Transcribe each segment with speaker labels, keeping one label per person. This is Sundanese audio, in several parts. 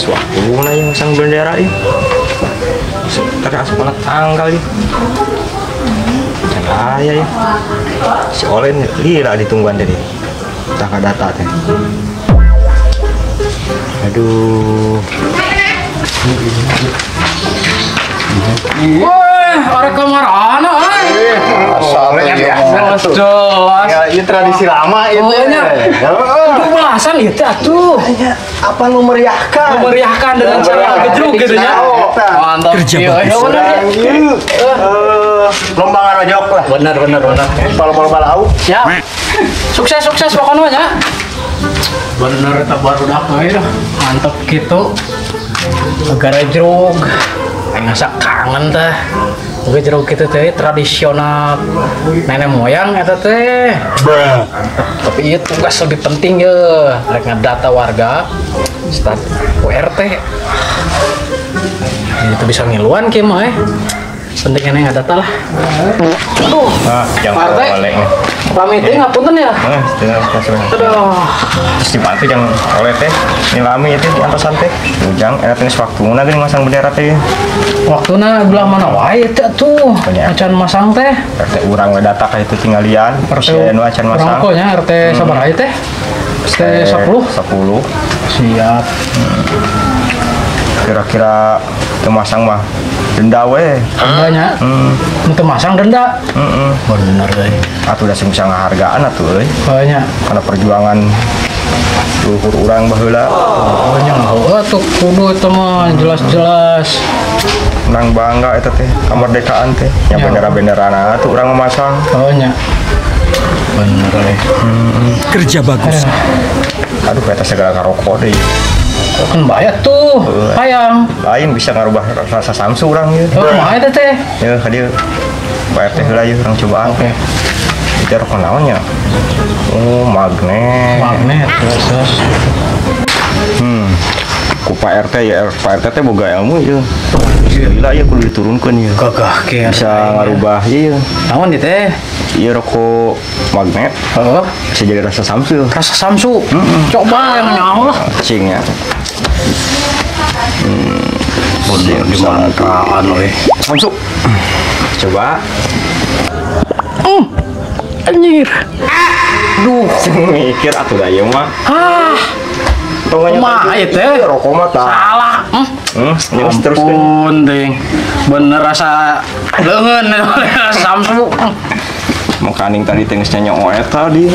Speaker 1: Geus waktuna ieu masang bendera ieu. Tadi asup kana tanggal ieu. Can aya ieu. Si Olen lila ditungguan tadi. Tah ka data teh. Aduh.
Speaker 2: Woi, arek kamarana euy.
Speaker 3: Asalnya biasa.
Speaker 2: Jelas.
Speaker 3: Ya, ini tradisi lama itu.
Speaker 2: Belasan itu atuh.
Speaker 3: Apa lu meriahkan?
Speaker 2: Memeriahkan dengan cara gejruk gitu nya. Mantap.
Speaker 4: Kerja bagus.
Speaker 3: Lomba ngarojok lah.
Speaker 2: Benar benar benar.
Speaker 3: Lomba lauk.
Speaker 2: Siap. Sukses sukses pokoknya nya. Bener eta barudak euy dah. Mantap gitu. Garejrug. Aing asa kangen teh. Gejrug kitu teh tradisional nenek moyang eta teh. Tapi ieu tugas lebih penting ye, rek ngedata warga start URT. Itu bisa ngiluan kieu mah eh. Penting ene ngadata lah. Aduh.
Speaker 1: Ah,
Speaker 2: Pak RT. Pamit teh ngapunten ya. Aduh.
Speaker 1: Terus dibantu yang oleh teh nilami itu di antosan teh. Ujang eta teh waktuna geuning masang bendera teh.
Speaker 2: Waktuna belah mana wae teh atuh. Acan masang teh.
Speaker 1: RT urang we data ka itu tinggalian.
Speaker 2: RT
Speaker 1: anu acan masang.
Speaker 2: Urang nya RT sabaraha teh? RT 10.
Speaker 1: 10.
Speaker 2: Siap.
Speaker 1: Kira-kira teu masang mah denda we.
Speaker 2: Dendanya? Teu masang denda. Bener euy.
Speaker 1: Atuh da sing bisa ngahargaan atuh euy.
Speaker 2: Banyak.
Speaker 1: Karena perjuangan luhur urang baheula.
Speaker 2: Oh nya heueuh atuh kudu eta mah jelas-jelas.
Speaker 1: Urang bangga eta teh kemerdekaan teh. Nya bendera-benderana atuh urang memasang.
Speaker 2: Oh nya. Bener euy.
Speaker 4: Kerja bagus.
Speaker 1: Aduh eta segala karokok deui.
Speaker 2: Kan bayar tuh, hayang.
Speaker 1: Lain bisa ngarubah rasa samsu urang ieu.
Speaker 2: Oh, kumaha eta teh?
Speaker 1: Ya, ka dieu. Pak RT heula ieu urang cobaan.
Speaker 2: Oke.
Speaker 1: Itu rokok naon nya? Oh, magnet.
Speaker 2: Magnet, terus.
Speaker 1: Ku Pak RT ya, Pak RT teh boga ilmu ieu. Gila ieu kudu diturunkeun ieu.
Speaker 2: Gagah ke.
Speaker 1: Bisa ngarubah ieu.
Speaker 2: Naon ieu teh?
Speaker 1: Ieu rokok magnet.
Speaker 2: Heeh.
Speaker 1: Bisa jadi rasa samsu.
Speaker 2: Rasa samsu. Coba yang nyaho lah.
Speaker 1: Cing ya.
Speaker 2: Bener dimanfaatkan euy.
Speaker 1: Samsu. Coba.
Speaker 2: Anjir. Duh,
Speaker 1: mikir atuh da ieu mah.
Speaker 2: Ah. Kumaha ieu teh?
Speaker 1: Rokok mah tah.
Speaker 2: Salah.
Speaker 1: Terus
Speaker 2: ampun ting. Bener rasa leungeun samsu.
Speaker 1: Makaning tadi teh geus nyanyo eta di.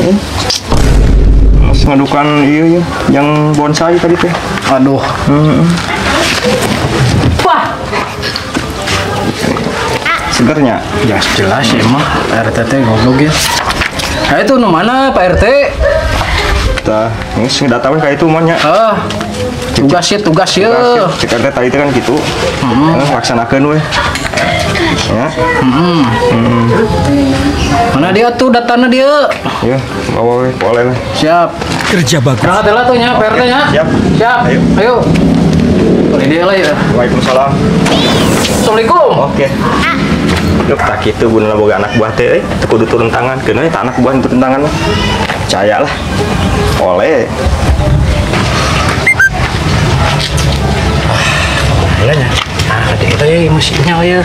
Speaker 1: Geus ngadukan ieu yang bonsai tadi teh.
Speaker 2: Aduh. Wah.
Speaker 1: Segernya.
Speaker 2: Jelas ya mah RT teh goblok ya. Nah itu nu mana Pak RT?
Speaker 1: Tah, geus ngedata we ka itu mah nya.
Speaker 2: Heeh. Tugas ya, tugas ya.
Speaker 1: Cek RT tadi teh kan kitu. Laksanakeun we. Ya.
Speaker 2: Mana dia tuh datana dia?
Speaker 1: Ya, bawa we, boleh we.
Speaker 2: Siap.
Speaker 4: Kerja bagus.
Speaker 2: Berangkat heula tuh nya Pak RT nya.
Speaker 1: Siap.
Speaker 2: Siap.
Speaker 1: Ayo.
Speaker 2: Ayo. Boleh dia lah ya.
Speaker 1: Waalaikumsalam.
Speaker 2: Assalamualaikum.
Speaker 1: Oke. Duh, tak kitu guna boga anak buah teh euy, teu kudu turun tangan. Keun we anak buah turun tangan mah. Percaya lah. Oleh.
Speaker 2: Gila nya. Ah, deui musiknya we.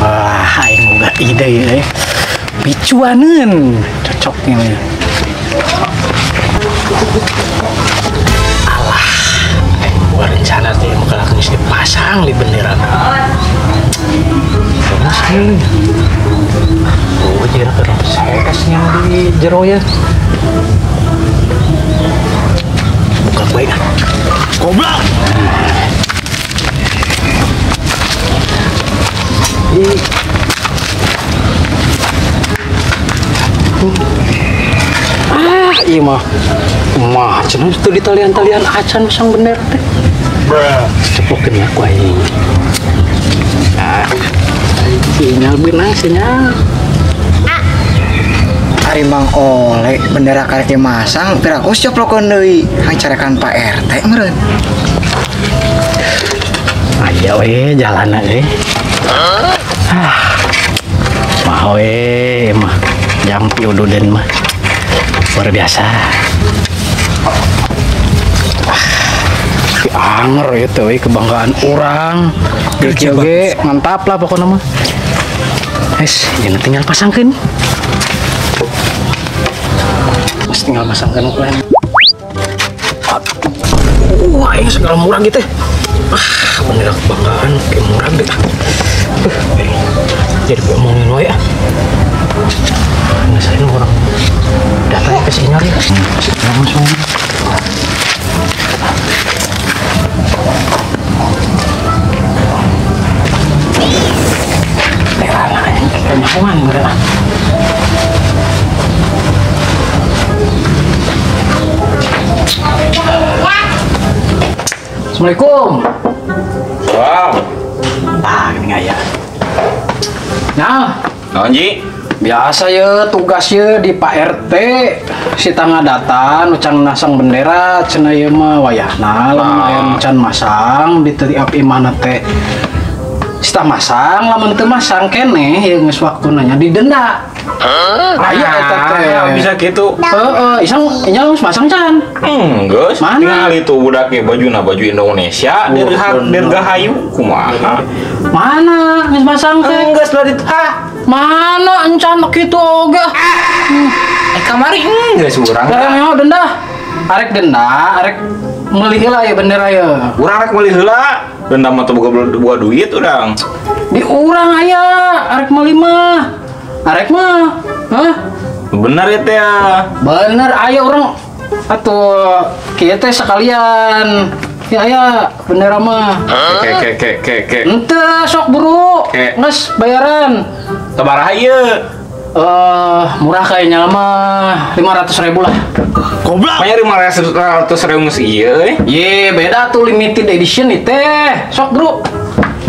Speaker 2: Wah, aing boga ide ieu. Picuaneun. Cocok ini. Alah, aing boga rencana teh bakal geus dipasang di bendera. Terus ini. Oh, jadi CS yang di jero ya. Buka baik.
Speaker 1: Goblok.
Speaker 2: Ah, iya mah. Mah, cenah itu di talian-talian acan masang bendera teh. Ceplokeun aku aing. Ah, sinyal benang sinyal.
Speaker 5: Ari Mang Oleh bendera karek dimasang piraku ceplokeun deui hancarekan Pak RT meureun.
Speaker 2: Aya we jalanna euy. Ah. Mah we mah jampi ududen mah. Luar biasa. Anger ya teh kebanggaan urang.
Speaker 4: Kerja
Speaker 2: oge mantap lah pokoknya mah. Es, jangan tinggal pasangkeun. Mas tinggal pasangkeun ukuran. Wah, ini segala murah gitu. Ah, bendera kebanggaan kayak murah deh. Jadi gue omongin wae ah. Nggak saya orang datanya ke sinyal ya. Langsung. Assalamualaikum.
Speaker 1: Wow.
Speaker 2: Ah, ini ya. Nah,
Speaker 1: naon Ji?
Speaker 2: Biasa ya tugas ya di Pak RT si tangadatan ucang nasang bendera cenah ieu mah wayahna lamun aya can masang di tiap imahna teh. Sita masang lamun teu masang keneh ieu geus waktuna nya didenda. Aya eta teh.
Speaker 1: Bisa gitu.
Speaker 2: Heeh, isang nya geus masang can.
Speaker 1: Geus. Tinggal itu budak ge bajuna baju Indonesia dirgahayu kumaha.
Speaker 2: Mana geus masang teh?
Speaker 1: Geus lah ha.
Speaker 2: Mana encan kitu oge.
Speaker 1: Kamari geus urang.
Speaker 2: Barang denda. Arek denda, arek meuli heula ya bendera ya.
Speaker 1: Urang arek meuli heula. Denda mah teu boga duit urang.
Speaker 2: Di urang aya arek meuli mah. Arek mah. Hah?
Speaker 1: Bener ya teh ya.
Speaker 2: Bener aya urang atuh kieu teh sekalian. Ya aya bendera mah.
Speaker 1: Ke.
Speaker 2: Henteu sok buru. Geus bayaran.
Speaker 1: Sabaraha ieu?
Speaker 2: Murah kayaknya mah 500.000 lah.
Speaker 1: Goblok. Bayar 500.000 geus ieu euy.
Speaker 2: Ye, beda tuh limited edition ieu teh. Sok bro.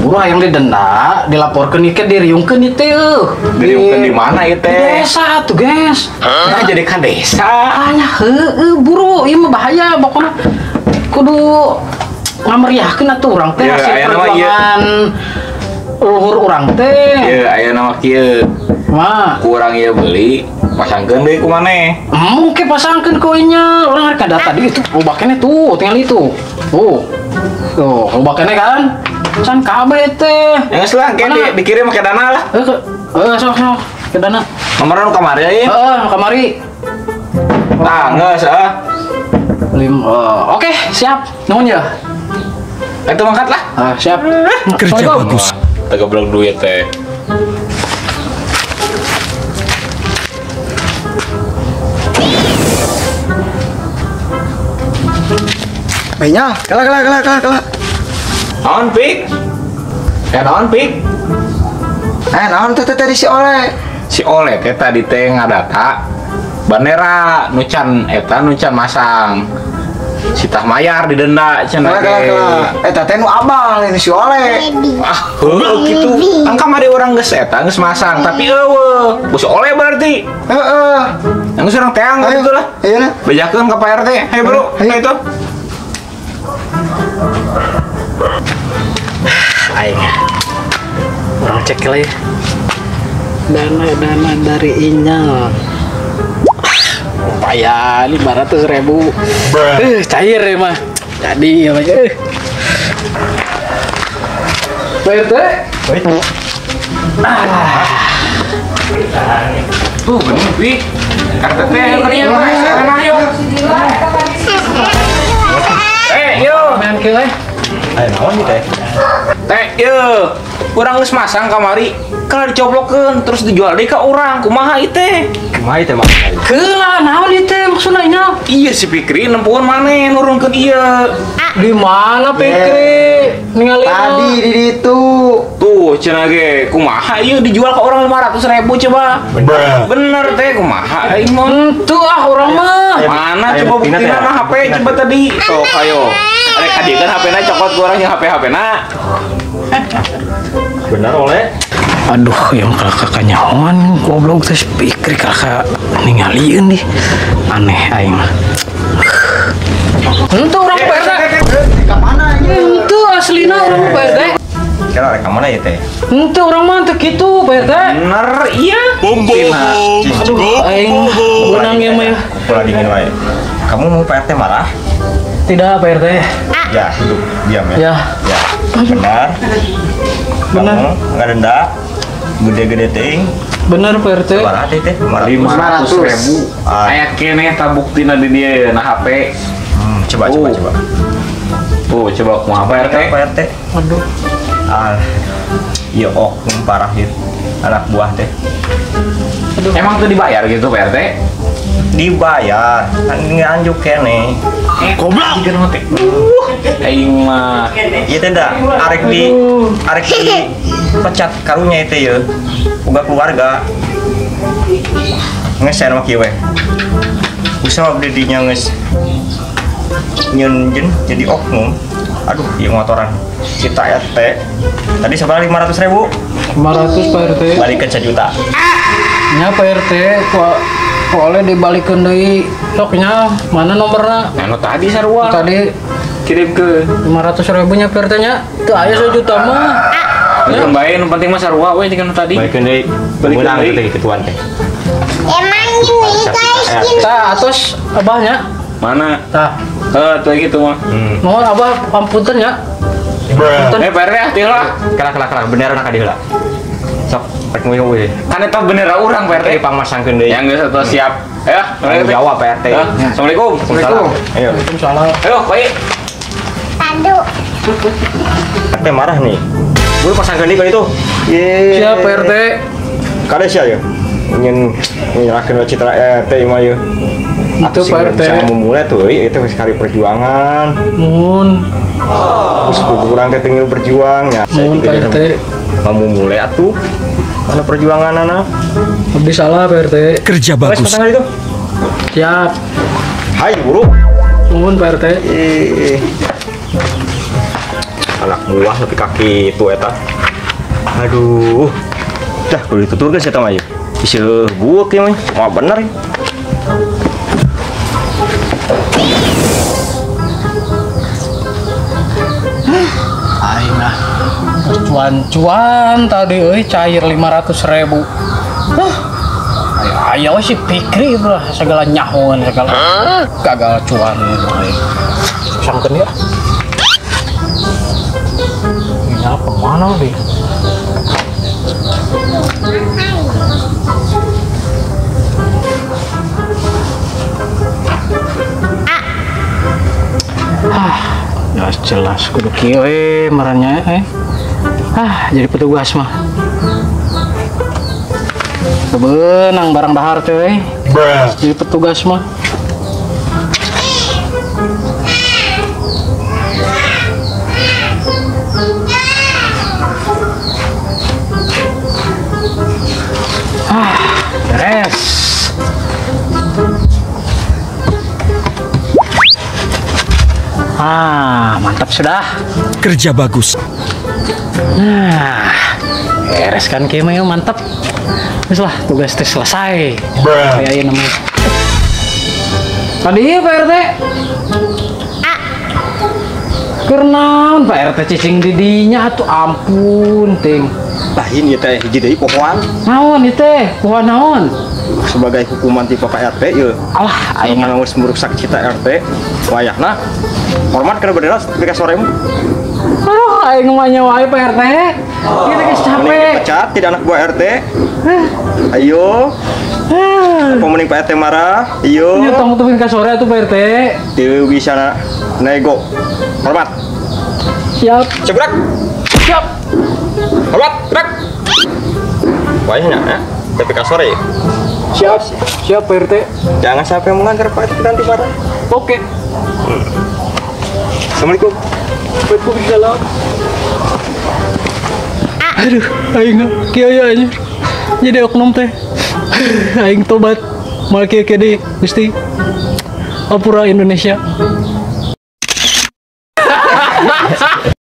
Speaker 2: Buru hayang didenda, dilaporkeun ieu ke diriungkeun ieu teh.
Speaker 1: Diriungkeun di mana ieu teh?
Speaker 2: Di desa tuh, guys.
Speaker 1: Nah, jadi ka desa.
Speaker 2: Anya heueuh buru, ieu mah bahaya pokona. Kudu ngameriahkeun atuh urang teh hasil perjuangan luhur urang teh.
Speaker 1: Ieu aya nama kieu.
Speaker 2: Ma,
Speaker 1: kurang ieu beli, pasangkeun deui ku maneh.
Speaker 2: Mungkin pasangkeun ku inya, urang rek data di itu, loba keneh tuh, tinggal itu. Tuh. Tuh, loba keneh kan? Can kabeh teh.
Speaker 1: Ya geus lah, engke dikirim ke dana lah.
Speaker 2: Heeh, sok sok ke dana.
Speaker 1: Nomorna nu kamari euy.
Speaker 2: Heeh, kamari.
Speaker 1: Tah, geus heeh.
Speaker 2: Oke, siap. Nuhun ya.
Speaker 1: Itu mangkat lah.
Speaker 2: Ah, siap.
Speaker 4: Kerja bagus.
Speaker 1: Tegeblok duit teh.
Speaker 5: Banyak, kalah.
Speaker 1: Naon pik? Naon pik?
Speaker 5: Naon teh tadi si Ole.
Speaker 1: Si Ole teh tadi teh ngadata bendera nu can eta nu can masang. Si tah mayar didenda cenah ge.
Speaker 5: Eta teh nu abal ini si Ole.
Speaker 1: Ah, heueuh kitu. Kan kamari urang geus eta geus masang tapi eueuh. Si Ole berarti.
Speaker 5: Heeh.
Speaker 1: Geus urang teang kitu lah.
Speaker 5: Ayo lah.
Speaker 1: Bejakeun ka Pak RT. Hayo bro, hayo itu.
Speaker 2: Aing. Urang cek lah ya. Dana dari Inyal. Upaya 500.000. Cair ya mah. Jadi ya mah. Pak RT.
Speaker 1: Tuh bener pi. RT teh ayo kerja ayo. Yo,
Speaker 2: main kieu eh.
Speaker 1: Ayo naon ieu teh? Teh, ieu. Urang geus masang kamari, kalau dicoblokeun terus dijual deui ka urang, kumaha ieu teh?
Speaker 3: Kumaha ieu teh maksudna?
Speaker 2: Keula naon ieu teh maksudna nya?
Speaker 1: Iya si Pikri nempuan maneh nurunkeun ieu.
Speaker 2: Di mana Pikri? Ningali
Speaker 5: tadi di ditu.
Speaker 1: Tuh cenah ge, kumaha ieu dijual ka urang 500.000 coba. Bener teh kumaha aing mah.
Speaker 2: Henteu ah urang mah.
Speaker 1: Mana coba buktina na HP coba tadi. Tuh ayo. Arek kadiekeun HP-na cokot ku urang jeung HP-HP-na.
Speaker 3: Benar oleh.
Speaker 2: Aduh, yang kakak nyawan goblok teh Pikri kakak ningalieun nih. Aneh aing mah. Henteu urang Pak RT.
Speaker 5: Ka mana ieu?
Speaker 2: Henteu aslina urang Pak RT.
Speaker 1: Kira rek ka mana ieu teh?
Speaker 2: Henteu urang mah teu kitu Pak RT.
Speaker 1: Bener iya.
Speaker 2: Aduh, aing beunang ieu mah ya.
Speaker 1: Pola dingin wae. Kamu mau Pak RT marah?
Speaker 2: Tidak, Pak RT.
Speaker 1: Ya, hidup diam ya.
Speaker 2: Ya.
Speaker 1: Ya. Benar. Benar. Kamu nggak denda. Gede-gede ting.
Speaker 2: Benar Pak RT.
Speaker 1: 500 teh.
Speaker 6: 500.000. Aya keneh ta buktina di dieu na HP.
Speaker 1: Coba coba coba.
Speaker 6: Tuh, coba kumaha Pak RT?
Speaker 1: Pak RT.
Speaker 2: Aduh.
Speaker 1: Ah. Ya oknum parah ieu. Anak buah teh.
Speaker 6: Aduh. Emang tuh dibayar gitu Pak RT?
Speaker 1: Dibayar. Kan nganjuk keneh.
Speaker 6: Goblok. Aing mah.
Speaker 1: Ieu teh da arek di pecat karunya itu ya. Uga keluarga. Ngesen mah kieu we. Usaha abdi dinya geus nyeun jadi oknum. Aduh, ieu motoran. Cita RT. Tadi sabaraha 500.000?
Speaker 2: 500 Pak RT.
Speaker 1: Balikeun 1 juta.
Speaker 2: Nya Pak RT, kok oleh dibalikeun deui. Sok nya, mana nomorna?
Speaker 6: Anu tadi sarua.
Speaker 2: Tadi
Speaker 6: kirim ke
Speaker 2: 500.000 nya Pak RT nya. Teu aya 1 juta mah.
Speaker 6: Ya, bae nu penting mah sarua we jeung tadi.
Speaker 1: Balikeun deui. Balikeun deui kituan teh.
Speaker 7: Emang gini guys.
Speaker 2: Tah, atos abahnya.
Speaker 6: Mana?
Speaker 2: Tah.
Speaker 6: Heuh, tuh gitu mah.
Speaker 2: Mohon abah pampunten ya.
Speaker 6: Eh, Pak RT ah, lah.
Speaker 1: Kalah bendera nak heula. Sok rek nguyuh we.
Speaker 6: Kan eta bendera urang Pak RT.
Speaker 1: Pangmasangkeun deui.
Speaker 6: Yang geus atuh siap. Ayo,
Speaker 1: jawab Pak RT.
Speaker 6: Assalamualaikum.
Speaker 1: Assalamualaikum. Ayo.
Speaker 2: Waalaikumsalam.
Speaker 6: Ayo, baik.
Speaker 7: Aduh.
Speaker 1: RT marah nih. Gue pasangkeun deui itu.
Speaker 3: Ye.
Speaker 2: Siap Pak RT.
Speaker 1: Kade sia ye. Ingin menyerahkan citra RT mah ye.
Speaker 2: Itu Pak RT.
Speaker 1: Bisa memulai tuh, itu sekali perjuangan.
Speaker 2: Mun.
Speaker 1: Terus kurang teh tinggal berjuang ya.
Speaker 2: Mun Pak RT.
Speaker 1: Mau mulai atuh. Mana perjuangan anak?
Speaker 2: Abdi salah Pak RT.
Speaker 4: Kerja bagus.
Speaker 1: Itu.
Speaker 2: Siap.
Speaker 1: Hai buru.
Speaker 2: Mun Pak RT.
Speaker 1: Anak buah lebih kaki itu eta. Aduh. Dah kudu dituturkeun sia mah ieu. Bisa buuk ieu mah. Wah bener ya.
Speaker 2: Aing ah cuan-cuan tadi euy cair 500.000. Hah. Ayo si Pikri lah segala nyahoan segala gagal cuan euy. Sangkeun ya. Ini apa mana deh? Ah, jelas kudu kieu we maranya eh. Ah, jadi petugas mah. Bebenang barang dahar teh we. Jadi petugas mah. Ah, beres. Ah, mantap sudah.
Speaker 4: Kerja bagus.
Speaker 2: Nah, beres kan kieu mah mantap. Wis lah, tugas teh selesai. Kayak namanya. Tadi Pak RT. Keur naon Pak RT cicing di dinya atuh ampun ting.
Speaker 1: Lain ieu teh hiji deui pohoan.
Speaker 2: Naon ieu teh? Pohoan naon?
Speaker 1: Sebagai hukuman ti Bapak RT ieu.
Speaker 2: Alah,
Speaker 1: aing geus merusak cita RT. Wayahna hormat kana bendera beka sore mah.
Speaker 2: Aduh, aing mah nyawa wae Pak RT. Kita geus capek.
Speaker 1: Mending dipecat tidak anak buah RT. Ayo. Apa mending Pak RT marah? Ayo.
Speaker 2: Nya tong tungguin ka sore atuh Pak RT.
Speaker 1: Teu bisa nego. Hormat.
Speaker 2: Siap.
Speaker 1: Cebrek.
Speaker 2: Siap.
Speaker 1: Hormat, gerak. Wayahna ya. Tapi ka sore.
Speaker 2: Siap. Siap Pak RT.
Speaker 1: Jangan sampai melanggar Pak RT nanti marah.
Speaker 2: Oke.
Speaker 1: Assalamualaikum.
Speaker 2: Waalaikumsalam. Aduh, aing kieu aja. Jadi oknum teh. Aing tobat. Moal kieu kieu deui, Gusti. Ampura Indonesia.